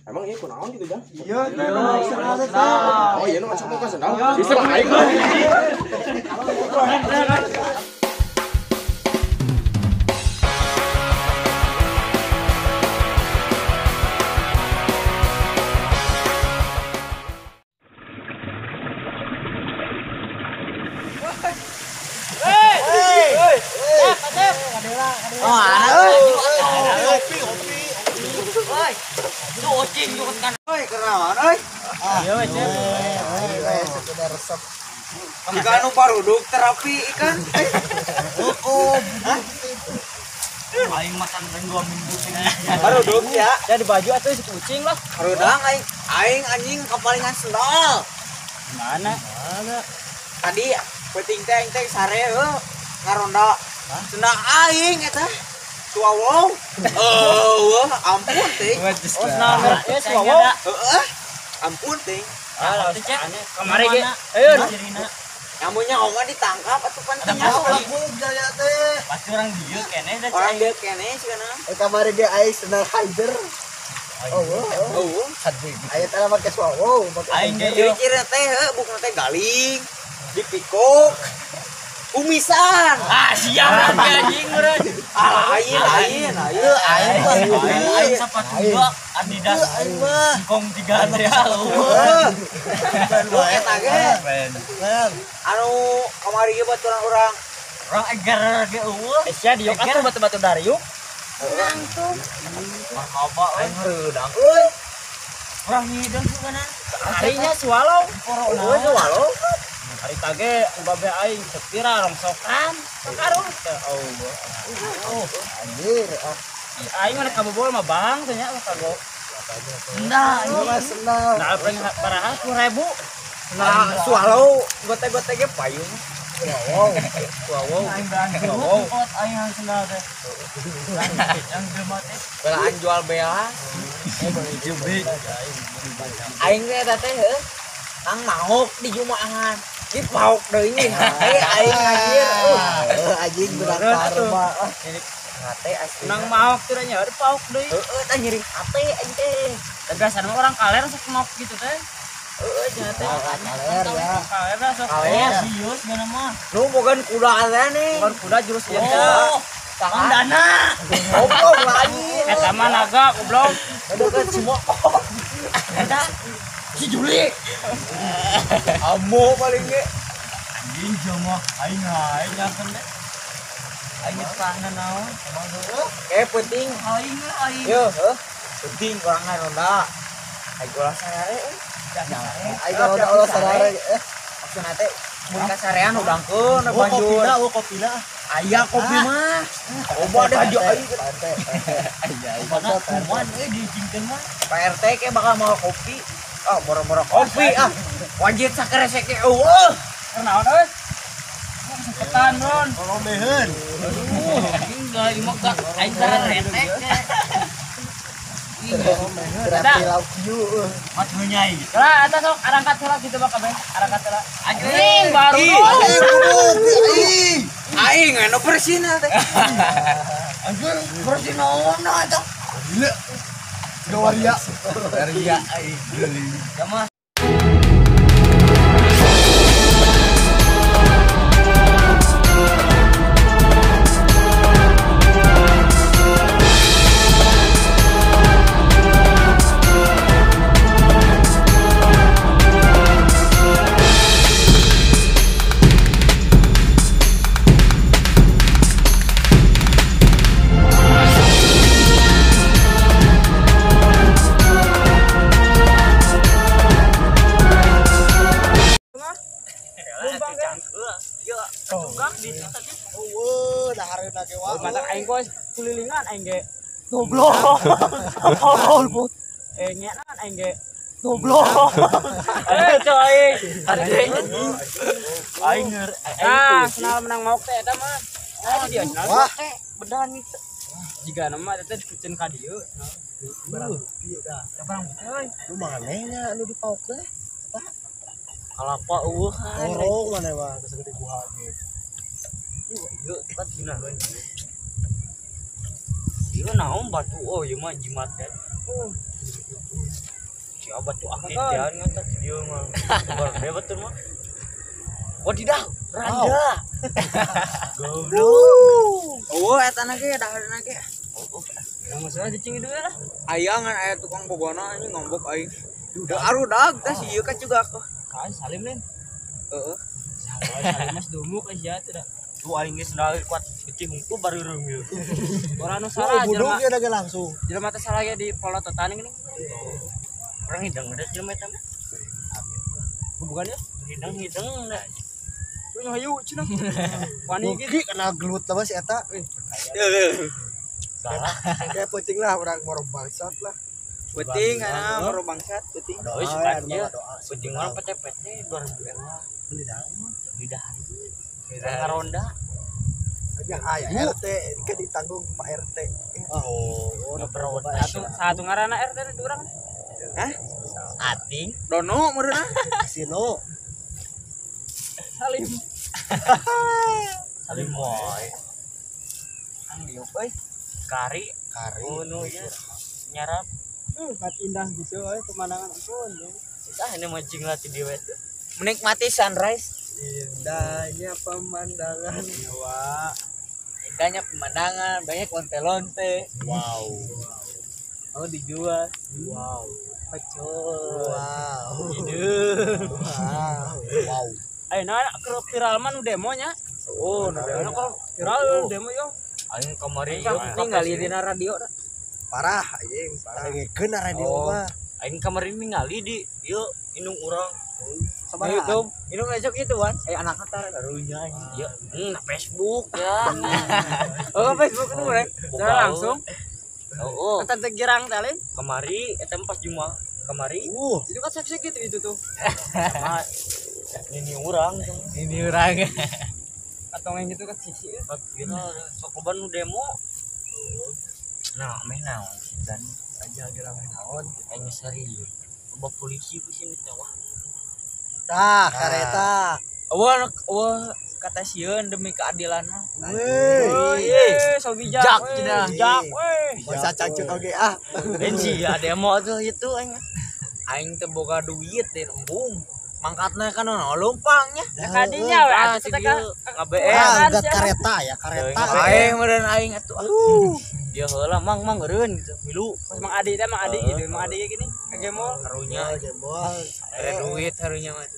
Emang ieu kunaon gitu, Jang? Iya, oh iya nu masuk ka sendal. Bisa aing. Oh, ada. Kopi. Oi. Itu ocing kan. Oi, kenaon euy? Iya, we, Cep. Oi, sekedar resep. Jika anu paruduk terapi ikan. Oh, aing makan ring 2 minggu sih. Paruduk ya. Ya di baju atuh si kucing lah. Parudang aing aing anjing kapalingan sendal. Mana? Mana? Tadi penting teh aing teh sare heuh ngaronda. Sendal aing eta. Suwawow. Eueuh, ampun ting. Oh, sendal merah ya suwawow. Heeh. Ampun ting. Kamari ge. Ayo. Nyamunya oma ditangkap atuh pan nyaho lagu jaya teh. Pasti orang dieu keneh da. Orang dieu keneh sigana. Kamari ge aing sendal Haider. Oh, oh. Aya teh make suwawow. Aing ge ciri-ciri teh heuh bukna teh galing, dipikok. Kumisan. Ah, siap anjing urang. Ah, lain lain. Aing mah aing sepatu dua Adidas. Aing mah kong 3 real. Lu eta ge. Anu kamari ge baturan urang. Urang eger ge eueuh. Sia diuk atuh batu-batu dariuk. Langsung. Marhaba aing reudang euy. Urang ngideung sugana. Harinya swallow. Oh, swallow. Hari tage babe aing sepira rongsokan karung teh Allah. Oh, anjir. Aing mana kabobol mah bang teh nya kago. Nah, mah senang. Nah, paling baraha 10.000. Nah, swallow gote-gote ge payung. Wow. Wow. Aing berani. Wow. Aing yang sendal teh. Yang jelema teh. Belaan jual bea. Aing teh eta teh heuh. Nang maok di Jumaahan. Di paok deui nya hate aing anjir. Anjing berat karma. Hate asli. Nang maok teh nya ada paok deui. Heeh, tah nyeri hate aing teh. Tegasan orang kaler sok maok gitu teh. Heeh, nya teh. Kaler ya. Kaler sok. Kaler serius gana mah. Nu bogan kuda teh nih. Bogan kuda jurus ieu teh. Kang Dana. Goblok lain. Eta mah naga goblok. Bogan semua. Eta si Juli. Amo paling ge. Anjing jomoh aing aing nyakeun teh. Aing tangan naon? Eh penting aing aing. Yo, heuh. Penting urang ngaronda. Aing ulah sarare euy. Aing ulah ulah sarare. Maksudna teh mun kasarean udangkeun banjur. Oh kopina, Aya kopi mah. Oba deh aja aing. Mana kuman euy diijinkeun mah. Pak RT ke bakal mau kopi. Ah, boro-boro kopi ah. Wajit sakeresek ge eueuh. Kunaon euy? Kesempetan, Ron. Kolomeheun. Aduh, enggak ieu mah gak aing retek. Berarti lauk kieu. Mat nyai. Lah eta sok arangkat heula kitu mah kabeh. Arangkat heula. Anjing baru. Ih, aing anu bersihna teh. Anjir, bersih naon eta. Gila. Waria. Waria aing. Mah. Aing kos kulilingan aing ge goblok. Tolol. Eh nyenan aing ge goblok. Eh coy. Aing ah, kenal menang maok teh eta mah. Ah dia kenal teh bedan itu. Jiga nama eta dikucen ka dieu. Barang bukti dah. Barang bukti euy. Lu manehnya anu dipaok teh. Eta kalapa eueuh. Orong maneh mah geus gede buah ge. Ieu kan dina. Ieu naon batu oh ieu mah jimat kan. Obat tuh aktif jangan ngan tadi dia mah. Baru betul mah. Wadidaw, randa. Goblok. Oh, eta na ge daharna ge. Yang masalah cicing itu lah. Aya ngan aya tukang bogona anjing ngombok aing. Da arudag teh si ieu kan juga aku. Kan Salim nih. Heeh. Salim mas dumuk aja teh da. Tuh aing geus kuat kecil hungku baru reung ieu. Orang nu salah jelema. Buduk ge langsung. Jelema teh salah ge di polototan geuning. Orang hidang ada jelema eta mah. Bukannya hidang-hidang da. Tuh hayu cenah. Wani kieu kena gelut mah si eta. Kayak penting lah orang moro bangsat lah. Penting ana moro bangsat penting. Doa suka dia. Penting orang PT-PT 2000 M lah. Beli daun, beli dahar. Ngaronda. Yang aya RT kan ditanggung Pak RT. Oh, satu ngaranna RT di urang. Hah? Ating Dono meureunna. Sino. Salim. Salim wae. Ang diuk euy. Kari, kari. Oh, nu ieu nyarap. Kat indah gitu euy pemandangan ampun. Susah ini mancing lah di dieu teh. Menikmati sunrise. Indahnya pemandangan. Wah. Indahnya pemandangan, banyak lonte-lonte. Wow. Oh, dijual. Wow. Pecul. Wow. Hidup. Wow. Wow. Ayo nah viral mah nu demonya. Oh, nu demo. Viral demo yo. Aing kamari yo ningali dina radio. Parah anjing, parah. Dengekeun radio mah. Aing kamari ningali di ieu indung urang. Sabaraha? YouTube. Indung esok gitu, Wan. Anak tar karunya anjing. Ya, nah Facebook ya. Oh, Facebook nu rek. Secara langsung. Oh, tante girang teh lain. Kamari eta pas Jumat kamari. Itu kan seksi gitu itu tuh. Sama ini urang, ini urang. Atau yang gitu kan sisi. Viral sok loba nu demo. Nah, meh naon dan aja geura meh naon. Aing serius. Loba polisi ku sini teh wah. Tah, kareta. Eueuh, eueuh kata sieun demi keadilan mah. Weh, so bijak. Jak bijak weh. Bangsa cangcut oge ah. Lain sih ya demo tuh itu aing. Aing teh boga duit deun embung. Mangkatna kan ono lumpangnya. Kadinya we atuh teh ngabeen. Angkat kareta ya, kareta. Aing meureun aing atuh. Dia heula mang mang eureun gitu. Milu. Pas Mang Adi teh Mang Adi gitu, Mang Adi gini ke gemol. Karunya. Gemol. Ada duit harunya mah.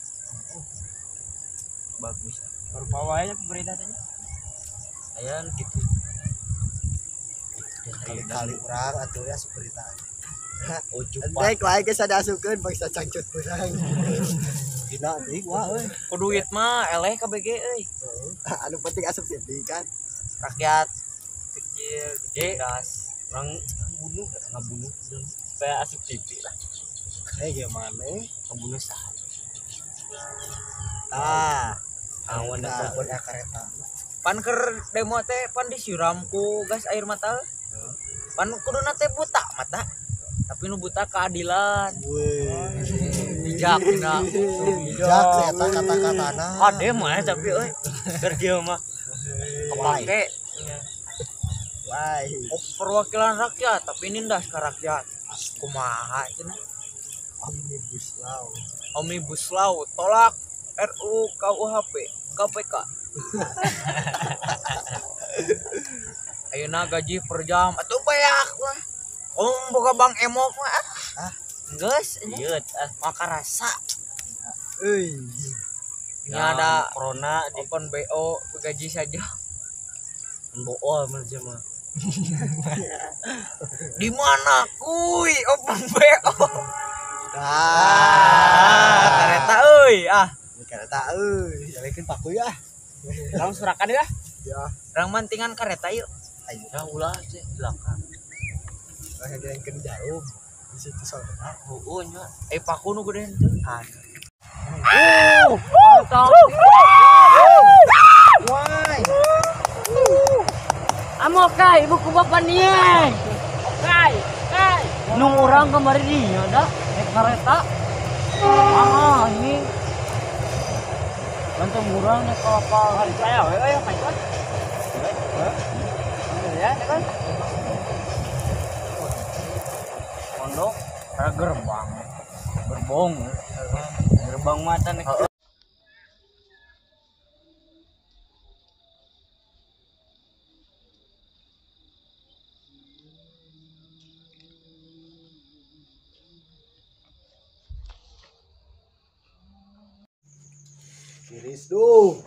Bagus. Baru pawainya pemerintah teh. Ayan gitu. Kali-kali urang atuh ya berita. Oh, Baik wae geus ada asupkeun bangsa cangcut urang. Dina teuing wah euy. Ku duit mah eleh KBG euy. Anu penting asup TV kan. Rakyat kecil gede das. Urang bunuh, ngabunuh supaya asup TV lah. Gimana? Ngabunuh saha? Tah, awan da kareta. Pan keur demo teh pan disiram ku gas air mata. Pan kuduna teh buta mata. Tapi nu buta keadilan. Bijak dina. Bijak eta kata-katana. Ade mah tapi euy. Keur kieu mah kepake. Wai. Oh, perwakilan rakyat tapi nindas ka rakyat. Kumaha cenah? Omnibus Law. Omnibus Law tolak RUU KUHP KPK. Ayeuna gaji per jam atuh beak mah. Om boga Bang Emok mah ah. Geus ieu ah maka rasa. Euy. Ini ada corona di open BO gaji saja. Bool mah mah. Di mana kuy open BO? Ah, kareta euy ah. Kareta euy, jalekeun paku ya. Langsung surakan ya. Ya. Rang mantingan kareta yuk. Ayo. Ya ulah sih belakang. Rang geurengkeun jauh di situ soalna. Heueuh nya. Paku nu gede henteu. Wai. Amokai ibu ku bapak nieng. Okai, kai. Nung urang kamari dinya dah naik kareta. Ah, ini. Bantu murah naik kapal. Hari saya we euy main kan. Ya, kan. Pondok ada gerbang. Gerbong. Gerbang mata nek. Tiris duh.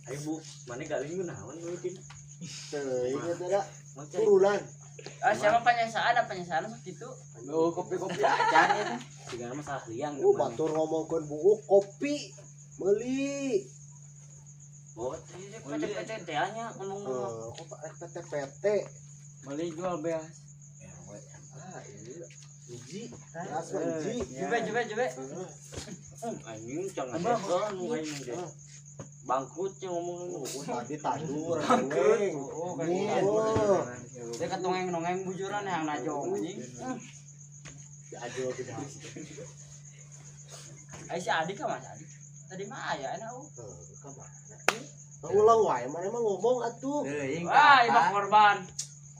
Ayo Bu, mana galing ku naon mungkin. Teuing eta da. Turunan. Ah, siapa penyesaan apa penyesaan sok kitu? Oh, kopi-kopi acan eta. Sigana masalah liang. Batur ngomongkeun buuk kopi meuli. Oh, PT-PT teh nya ngomong. Kok PT-PT meuli jual beas. RW. Ah, iya. Hiji, beas mah hiji. Jube jube. Anjing jangan ada nu aing teh. Bangkrut yang ngomong tadi tandur nongeng. Oh, dia ketongeng-nongeng bujuran yang najong anjing. Diajul tidak. Ai si Adik ka Mas Adik. Tadi mah aya enak u. Heuh, ka mana? Ulang wae mana mah ngomong atuh. Wah, ieu korban.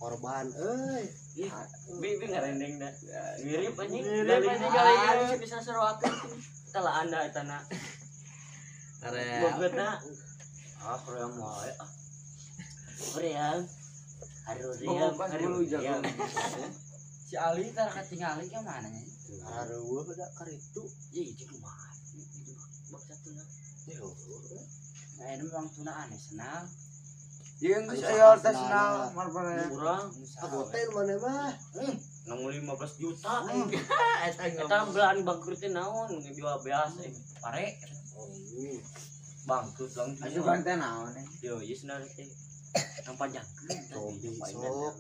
Korban euy. Bi bi ngarendeng da. Mirip anjing. Mirip anjing galing bisa seroakeun. Telah anda eta na. Bogetna. Ah, koream wae. Koream. Haruream, haruream. Si Ali tara katingali ka mana nya? Areueuh da karitu. Ya itu kumaha? Itu bak satuna. Yo. Nah, ini memang tuna aneh senang. Jeung geus aya teh senang marpana. Urang Agoten mana mah? Nang 15 juta aing. Eta belaan bangkrut teh naon jual beas aing. Pare. Bangkrut langsung. Asupan teh naon? Yo, ieu cenah teh. Nang panjangkeun sok.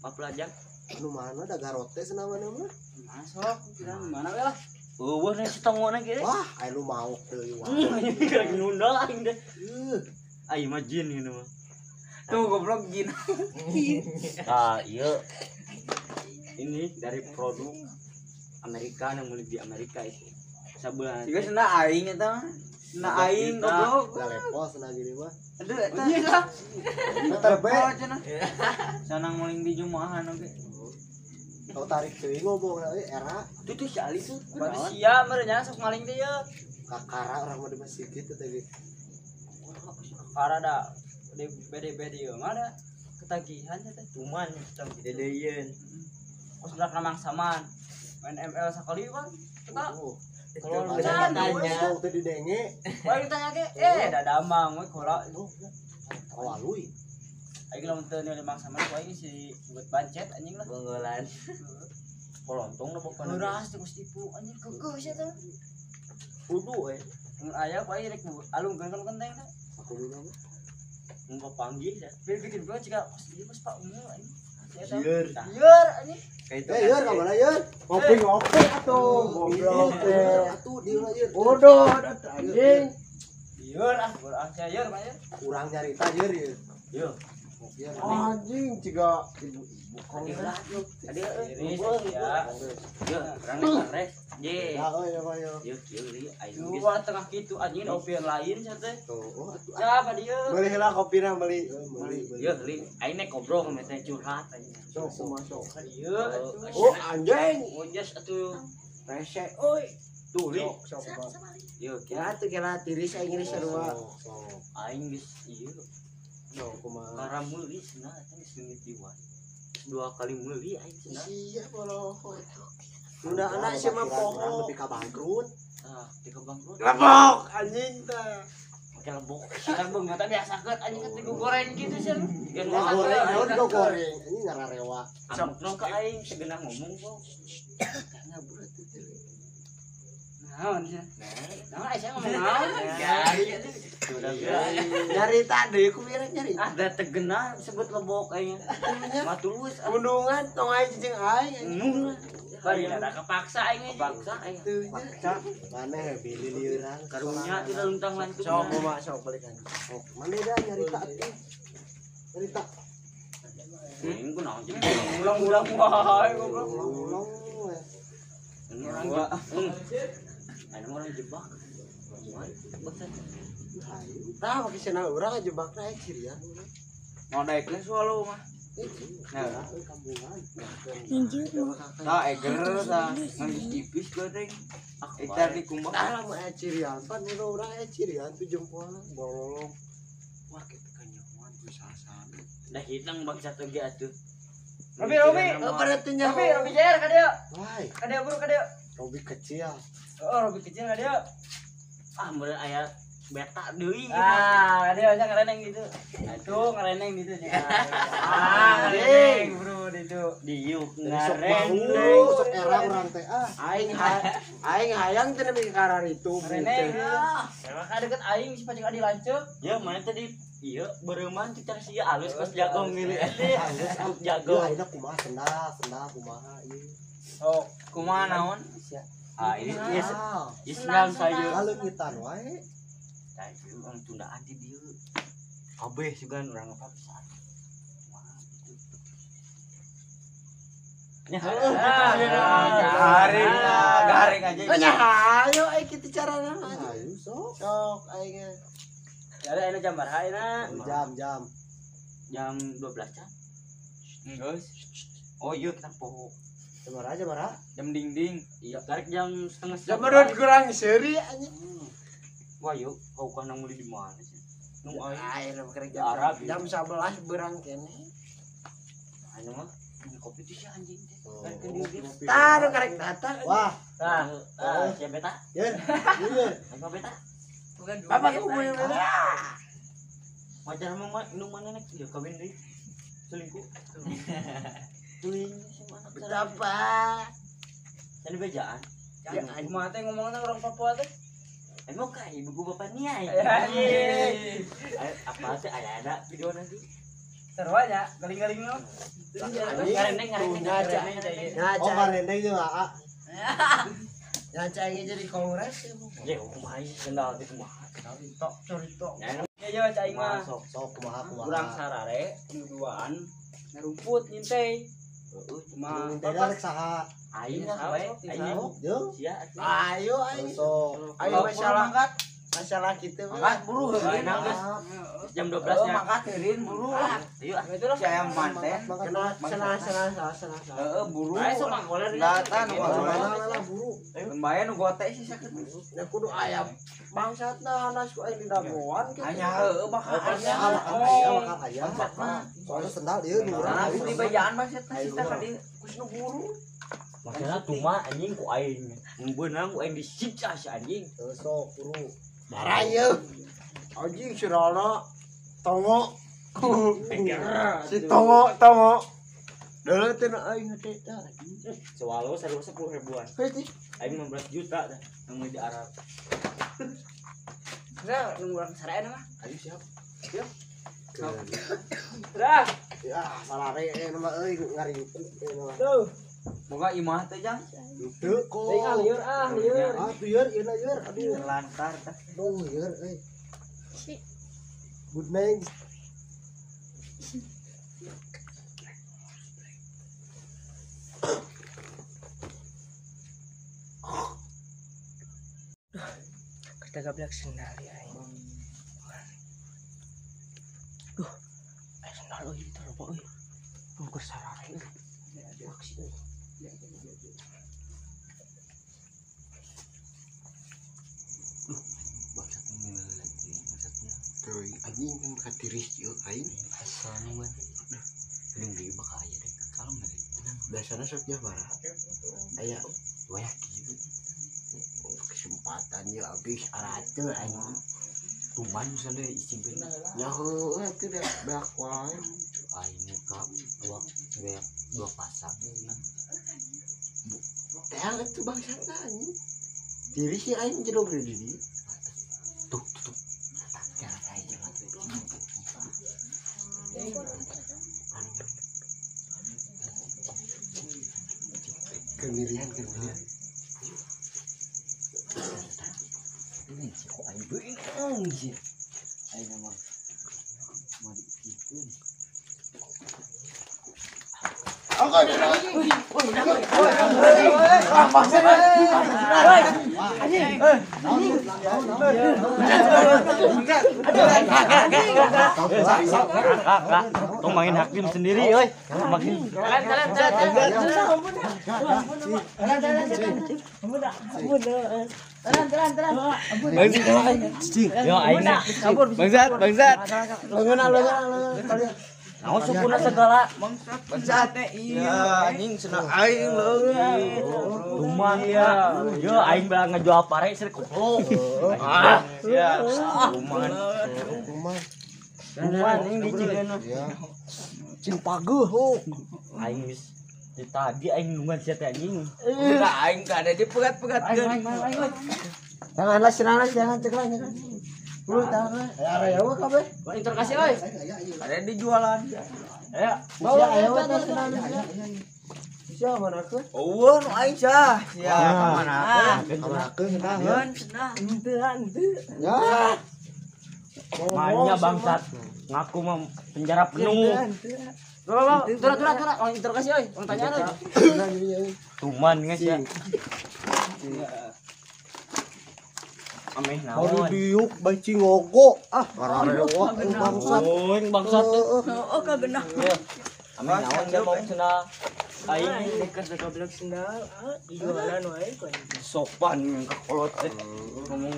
Maaf lah jang. Anu mana da garote cenah mana mah? Masuk, kira mana we lah. Eueuh na si tongona ge. Wah, aya nu maok deui wah. Lagi nunda aing deh. Aing mah jin ieu mah. Tuh goblok jin. Ah, iya. Ini dari produk Amerika yang beli di Amerika itu. Sabelah. Siga cenah aing eta mah. Cenah aing goblok. Da lepo cenah gini mah. Aduh eta. Iya. Meter B cenah. Sanang muling di Jumahan oge. Tau tarik teuing ngomong euy era. Tuh tuh si Ali tuh. Manusia meureun nya sok maling teh ye. Kakara urang mah di masjid teh ge. Kakara da di bede-bede ieu mah da ketagihan teh cuman dedeyeun. Kos budak namang saman. Main ML sakali kan kita. Kalau tanya teh didenge. Wah ditanya ge eh dadamang we kola. Kawaluy. Aing lamun teu nilai mangsa mana ku aing si buat bancet anjing lah. Bonggolan. Kolontong lah pokoknya. Beras terus tipu anjing kekeuh sia teh. Kudu we. Mun aya ku aing rek alungkeun kan kenteng teh. Aku dulu mah. Mun papanggih ya. Bikin gua jika kos ieu kos Pak Ungu anjing. Lieur. Lieur anjing. Eh lieur ka mana lieur? Ngopi-ngopi atuh goblok teh. Atuh dieu lieur. Bodoh anjing. Lieur ah, ah sia lieur mah ya. Kurang nyarita lieur ieu. Yo. Anjing ciga ibu-ibu kong. Tadi euy. Yo, urang res. Ye. Ya euy ya yo. Yo kieu li aing geus. Dua tengah kitu anjing opir lain sia teh. Tuh, oh atuh. Siapa dia? Beli heula kopina beli. Beli. Yo li aing nek ngobrol sama teh curhat anjing. Sok kumaha sok. Ieu Oh anjing. Ojas atuh. Rese euy. Tuh li. Sok sok. Yo kieu. Ya atuh kira tiris aing geus sarua. Aing geus ieu. Sok kumaha. Kara meuli cenah eta geus leungit di wae. Dua kali meuli aing cenah. Sia boloho. Udah anak sia mah poho. Lebih ka bangkrut. Ah, di ka bangkrut. Lebok anjing teh. Make lebok. Kan beungeut biasa keut anjing ketik goreng gitu sia. Goreng, naon go goreng. Anjing ngararewa. Sok no ka aing segenah ngomong kok. Ngabur atuh teh. Naon sia? Naon aya ngomong naon? Nyarita deui ku mireng nyarita. Ada tegenah sebut lebok aing. Mah tulus. Undungan tong aing jeung aing. Nung. Bari da kepaksa aing. Kepaksa aing. Maneh beli lieuran. Karunya tidak luntang lantung. Sok kumaha sok balikan. Sok maneh da nyarita atuh. Nyarita. Aing ku naon jeung ulang-ulang wae goblok. Ulang-ulang we. Orang jebak. Aing orang jebak. Bangsa. Tah make cenah urang jebakna aya cirian. Mau daekeun swalu mah. Nah, kampungan. Tah eger tah ngan tipis goreng. Ektar di kumbang. Tah lamun aya cirian pan urang aya cirian tuh jempolna bololong. Wah kitu kanyahoan ku sasana. Dah hidang bangsa teh ge atuh. Robi Robi. Oh, pada teu nyaho. Robi Robi JR ka dieu. Wai, Ka dieu buru ka dieu. Robi kecil. Oh, Robi kecil ka dieu. Ah, meureun aya beta deui. Ah, dia aja ngereneng gitu. Tuh ngereneng gitu. Ah, ngereneng bro itu. Diuk Sok ngarendeng. mau, sok era urang teh ah. Aing aing hayang teh nepi ka itu. Ngereneng. Emang ka deket aing si pacik adi lanceuk. Ya mana tadi iya bereuman teh cara sia alus pas jago ngiri teh. Alus Alus Ieu jago. ayeuna kumaha sendal, sendal kumaha ieu. Oh, kumaha naon? Ah, ini ieu Ah, ieu sendal saya. Leungitan wae. Tah ieu urang tundaan ti dieu. Kabeh sugan urang apa bisa. Kumaha gitu. Nya heueuh Garing lah, garing aja. Nya hayo aing kitu carana. Ayo sok. Sok aing. Jadi ayeuna jam baraha ayeuna? Jam jam. Jam 12 can. Geus. Oh iya kita poho. Jam baraha jam baraha? Jam dingding. Iya, tarik jam setengah Jam sebelas. kurang seuri anjing. Wah, yuk, kau kan nang di mana sih? Nu aing. Aing mah Di Arab, ya. jam 11 berang kene. Aing mah minum kopi tuh si anjing teh. Oh, Karek dieu ge. ngopi. Tah nu karek datang. Wah, Tah, Tah, sia beta. yen. Ieu. Aing mah beta. Bapak kumpul Wajar mah nu mana nek ya kawin deui. Selingkuh. Selingkuh si mana? Betapa. Tadi bejaan. Ya, kumaha teh ngomongna orang Papua teh? Emang kah ibu gua bapak nia ya? Anjing. Apa sih ada ada video nanti? Seru aja, galing-galing lo. Ngareneng ngareneng Ngaca. ngareneng. Oh, Ngaca. ngarendeng jeung aa. Ngaca aing jadi kongres ya. Ya kumaha sih sendal teh kumaha? Cerita, cerita. Ya Ya ya cai mah. masuk. Sok kumaha kumaha. Urang sarare duduan ngarumput ngintai. Heeh, Kumaha? Teh rek saha? aing lah bae. Aing. Sok jeung. Sia atuh. Ayo aing. Sok. Ayo masalah masalah kitu mah. Mangkat buru heureun Geus. Jam 12 Oh, nya. mangkat heureun buru. Ayo ah. Itu lah. Si ayam manten. Kena senang senang senang senang. Heeh, buru. Ayo sok mangkoler. Datan nu Mana lah buru. Lumayan nu gote sih sakit. Ya kudu ayam bangsatna hanas ku aing di dagoan kitu. Hanya heueuh bakal Ah, aya. makan ayam, makan ayam. Soalnya sendal ieu nu urang. Nah, di bejaan bangsat sih tah ka dieu. Kus nu buru. Masalah cuma anjing ku aing. Beunang ku aing disiksa si anjing. Heuh, sok buru. Marah ieu. Anjing si Rana tongo. Si tongo tongo. Deuleu teh na aing teh tah. Sewalo sarua 10 ribuan. Heuh Aing 15 juta dah nang di Arab. Udah, nunggu urang sarare mah. Ayo siap. Siap. Ke- Udah. Ya, sarare mah euy ngaringkuk euy mah. Tuh. Boga imah teh jang. Teu kok. Teuing ah lieur ah lieur. Ah, tuh yeur, ieu na yeur. Aduh, Terlantar tah. aduh yeur euy. Good night. Kita gablek sendal ya aing. Duh, eh sendal euy itu loba euy. Bungkus sarare euy. Maksi euy. Bangsat ngeuleuh teh bangsatnya. Teuing anjing kan katiris ieu aing. Asalnya mah. Geuning deui bakal aya deh kalem deh. Tenang. Biasana sok jam baraha. Aya Wah kieu. kesempatan ieu abis arate anjing. Tuman misalnya isi bener. Nya heueuh atuh da beak wae. Aing muka dua beak dua pasang. Teang atuh bangsatna anjing. Tiris sih aing jedog di dieu. Tuh tutup. Jangan saya jangan. Kemirian kemirian. Ini sih kok aing beunang sih. Aing mah mau diikikeun. Tong main hakim sendiri euy. Makin yo aing bangsat bangsat. Leungeun. Naon sukuna segala bangsat teh iya anjing cenah aing leungeun. Lumayan ya. Yo aing bae ngajual pare seueur goblok. Ah, sia. Lumayan. Lumayan aing dijieun. Cing pageuh ho. Aing geus di tadi aing nungguan sia teh anjing. Enggak aing ka ada dipegat-pegatkeun. Jangan lah senang jangan cek lah jangan. Lu tangan. Ya aya we kabeh. Interogasi euy. Ada dijualan. Ya, bawa aya we teh senang. Sia manakeun? Eueuh nu aing sia. Sia ka mana? Kamanakeun cenah. Henteu. Ya. Manya bangsat. Ngaku mah penjara penuh. Tura, orang interogasi euy, orang tanya euy. Tuman geus ya. Ameh naon. Baru diuk baci ngogo. Ah, ngararewa bangsat. Euy, bangsat. Heeh, kagenah. Ameh naon dia mau cenah. Aing dekas goblok sendal, ah dijualan wae ku anjing. Sopan yang kakolot teh. Ngomong.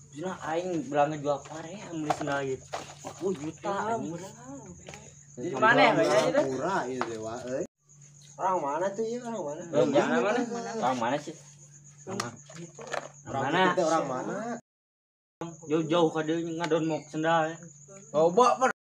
Cenah aing belang jual pare meuli sendal ieu. 10 juta anjing. Jadi mana ya kayaknya itu? Pura ieu teh wa euy. Orang mana tuh ieu orang mana? Orang mana? Orang mana sih? Orang mana? Orang mana? Jauh-jauh ka dieu ngadon mok sendal. Loba pan.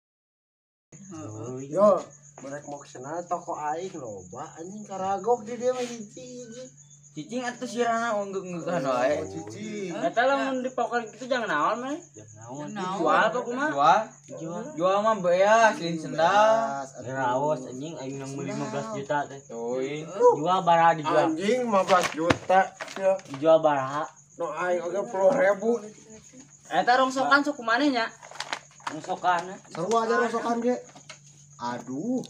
Yo, merek mok sendal toko aing loba anjing karagok di dia mah hiji-hiji. Cicing atuh sirana unggeuk-unggekan wae. Cicing. Eta lamun dipoker kitu jangan naon mah. Jangan naon. Dijual apa kumaha? Jual. Jual mah beas lain sendal. Raos anjing aing nang meuli 15 juta teh. Euy. Jual baraha dijual. Anjing 15 juta. Dijual baraha. Nu aing oge 10.000. Eta rongsokan sok kumaneh nya? Rongsokan. Seru aja rongsokan ge. Aduh.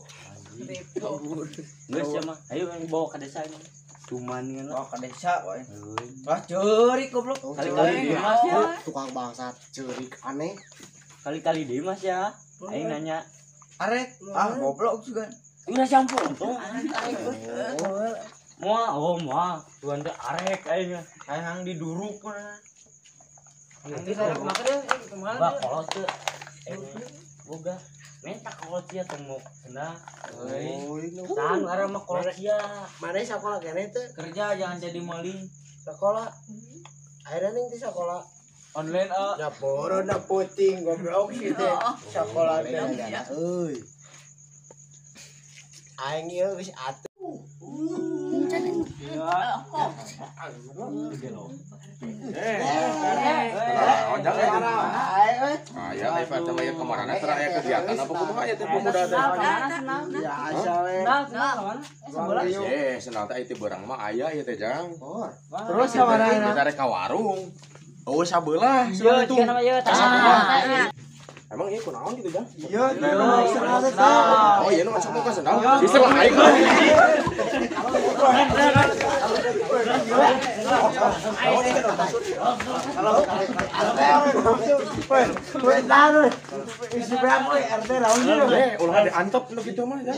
Geus ya mah. Ayo bawa ke desa ini. Cuman kan oh ke desa wae. Wah ceurik goblok. Kali-kali Dimas ya. Tukang bangsat ceurik aneh. Kali-kali Dimas ya. Aing nanya. Arek, ah goblok juga. Udah campur untung arek. Moal, oh moal. Tuan teh arek aing. Aing hang diduruk mah. Nanti saya kumaha deh, kumaha. Bah kolot teh. Boga. Minta kolot sia tong mok cenah. Euy. Tahan arah mah kolot sia. Mana sekolah kene teh? Kerja jangan jadi maling. Sekolah. Akhirnya ning di sekolah online Da poro da puting goblok sih teh. Sekolah teh. Euy. Aing ieu geus atuh. Aya ai pada mah kemana teh aya kegiatan apa kumaha aya teh pemuda teh. Ya asa we. Eh, senal teh ieu beurang mah aya ieu teh Jang. Terus ka mana? Kita rek ka warung. Oh, sabelah Ieu itu. Emang ieu kunaon gitu, Jang? Iya, teh sendal teh. Oh, iya nu masuk ka sendal. Istilah aing. Weh, tahan. Isi berapa RT lawan dia. Eh, ulah diantep nu kitu mah, Jang.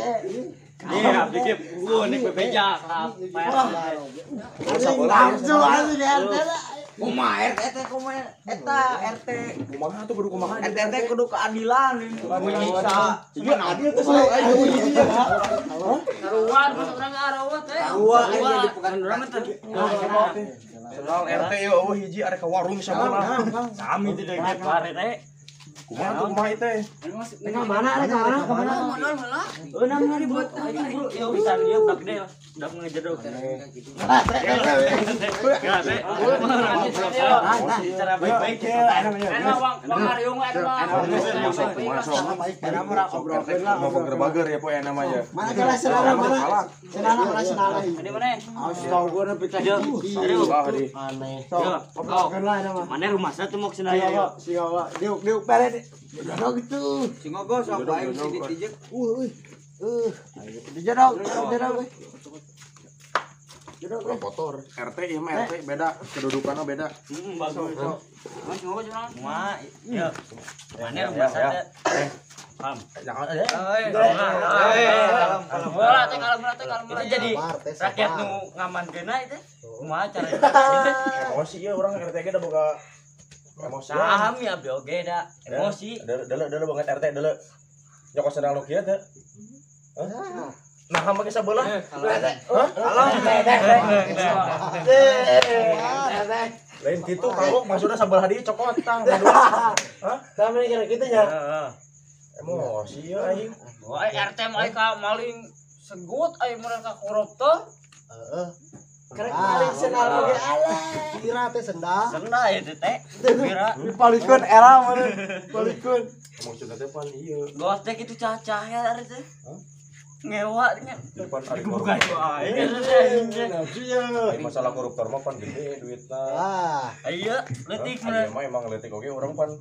Iya, abdi ge gua nek bebeja ka Langsung aja di RT lah. Kumaha RT teh kumaha eta RT Kumaha tuh kudu kumaha RT teh kudu keadilan menyiksa. Iya adil tuh selalu aing Karuan masuk urang arawa teh. Sarua aing jadi pekan Urang mah teh. Senal RT ieu eueuh hiji arek ka warung sabelah. Sami teh ge pare teh. Kumaha tuh kumaha ieu teh? Ka mana rek ka mana? Ka mana? Modal heula. Eueuh nang ribut. Aing bro, ieu pisan ieu budak gede udah ngejedok. Cara baik-baik ya. Anu wang hariung anu mah. Masuk kumaha sok. Mau bager-bager ya poe namanya. Mana kelas senara mana? Senara mana senara? Di mana? Astaga nepi ka Aneh. Sok, obrolkeun lah eta mah. Mana rumah saya tuh mau kesana ya. Siga wa, diuk diuk pere Jadog itu. Si ngogo sok aing si ditijek. Jadog, jadog. Jadog kotor. RT ieu mah RT beda, kedudukanna beda. Heeh, bagus. Mas ngogo cenah. Wah, iya. Mana bahasa teh? Kalem. Jangan aja. Kalem. Bola teh kalem teh kalem. Itu jadi rakyat nu ngamankeunna itu. Kumaha cara emosi ya orang RT ge da boga emosi. Saham ya abi oge da emosi. Deuleu banget RT deuleu. Nyokot sedang nu kieu teh. Hah? Nah, make sabelah. Kalem. Lain kitu kagok maksudna sabelah dieu cokot tah. Hah? Tah meni kira kitu nya. Emosi ya aing. Wah, RT mah ka maling segut aing mereka koruptor. Heeh. Karek maling sendal oge alah. Kira teh sendal. Sendal itu teh. Kira dipalikeun era mana? Palikeun. Maksudna teh pan ieu. Gos teh kitu cah-cah teh. Hah? Ngewa nya. Depan ari bukan aing. Ai masalah koruptor mah pan gede duitna. Ah. Iya, leutik mah. Mah emang leutik oge urang pan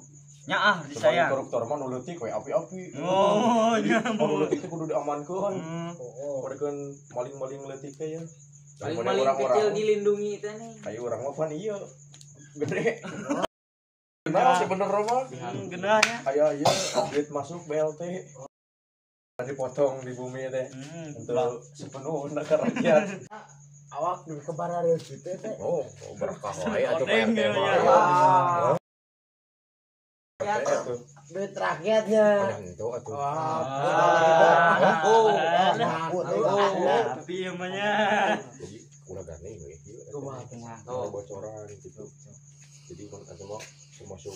nyaah disayang. Koruptor mah nu leutik we api-api. Oh, nya. Nu leutik teh kudu diamankeun. Heeh. Kudu maling-maling leutik teh ya. Maling-maling kecil dilindungi teh nih. Ayo urang mah pan ieu. Gede. Nah, sebenerna mah geunahnya. Aya ieu duit masuk BLT. Dipotong di bumi teh. Untuk sepenuhnya ke rakyat. Awak di kebara teh. Oh, berkah wae atuh Pak RT mah. Duit rakyatnya. Itu atuh. Tapi emangnya. Jadi ulah gane we. Kumaha bocoran gitu. Jadi kan atuh mah termasuk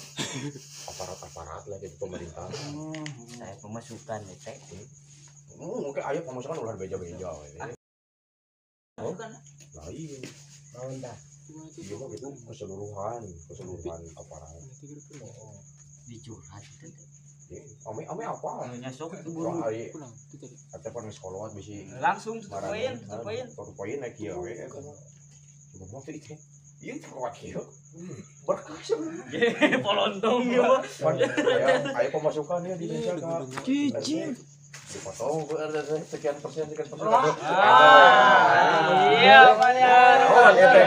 aparat-aparat lah gitu pemerintah. Saya pemasukan teh. Mungkin aya pemasukan ulah beja-beja we. Pemasukan. Lah iya. Naon tah? Iya mah gitu keseluruhan aparat. Dicurhat itu teh. Ame ame apa? Nyasok itu buru. Ate pan geus kolot bisi langsung tutup poin. Tutup poin naik ieu we eta mah. Cuma teh itu. Ieu cokot kieu. Berkah sebenarnya. Polontong ieu mah. Aya pemasukan ya di desa ka. Cicing. Dipotong ku RT sekian persen sekian persen. Iya, banyak. Oh, eta.